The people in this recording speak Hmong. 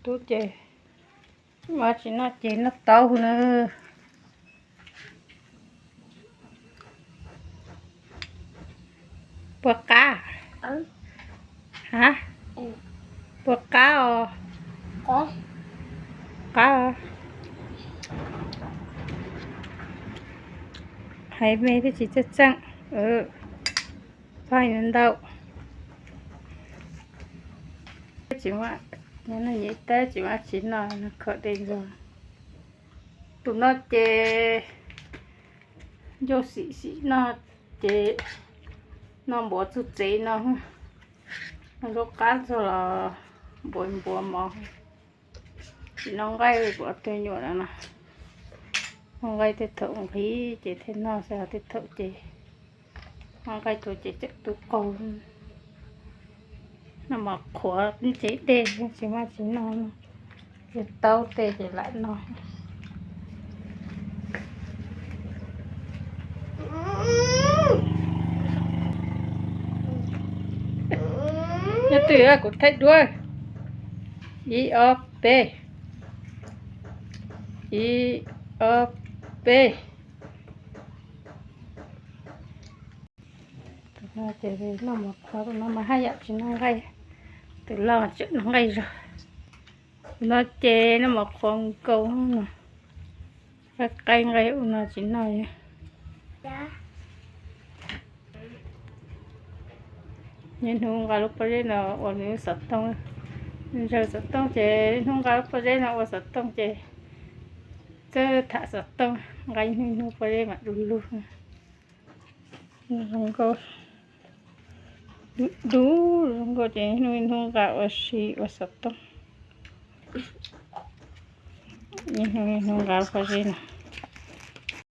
Tub ces, ua tsis noj ces noj taub na. Puas qab? Ha? Puas qab os? Qab. Hais me twb tsis txawj txeej. Txhob hais ntau. Tsis muaj, nyob no nyev teb tsis muaj tsis noj, khaum dej ntxuag. Tus no ces ncauj xim xim noj ces noj npuav txuj txev no, noj zaub qab txog los npuav npuav mov. Tsis noj nqaij, kuv ob tug nyuam no no, noj nqaij tej thaum nqhis ces thiaj noj, xav tej thaum ces noj nqaij tuag ces tseem tu qaug. Noj mov qhuav ntsev dej tsis muaj tsis noj no, yog taub tej ces lam noj. Nyob twg kuv thaij duab. Ib ob peb, ib ob peb. Tus no ces noj mov qhuav, tus no mas haj yam tsis noj nqaij, tus loj tseem noj nqaij zog. Tus no ces noj mov qhuav nkaus no, qaij qaij nqaij ua no tsis noj. Niaj hnub nqa lub pob zeb no ua nws xov tooj, ntsawg xov tooj ces niaj hnub nqa lub pob zeb no ua xov tooj ces txawj tham xov tooj, nqa ib hnub ib hnub pob zeb mam du lug. Zoo nkauj, du zoo nkauj ces niaj hnub ib hnub nqa ua si ua xov tooj. Niaj hnub ib hnub nqa lub pob zeb no.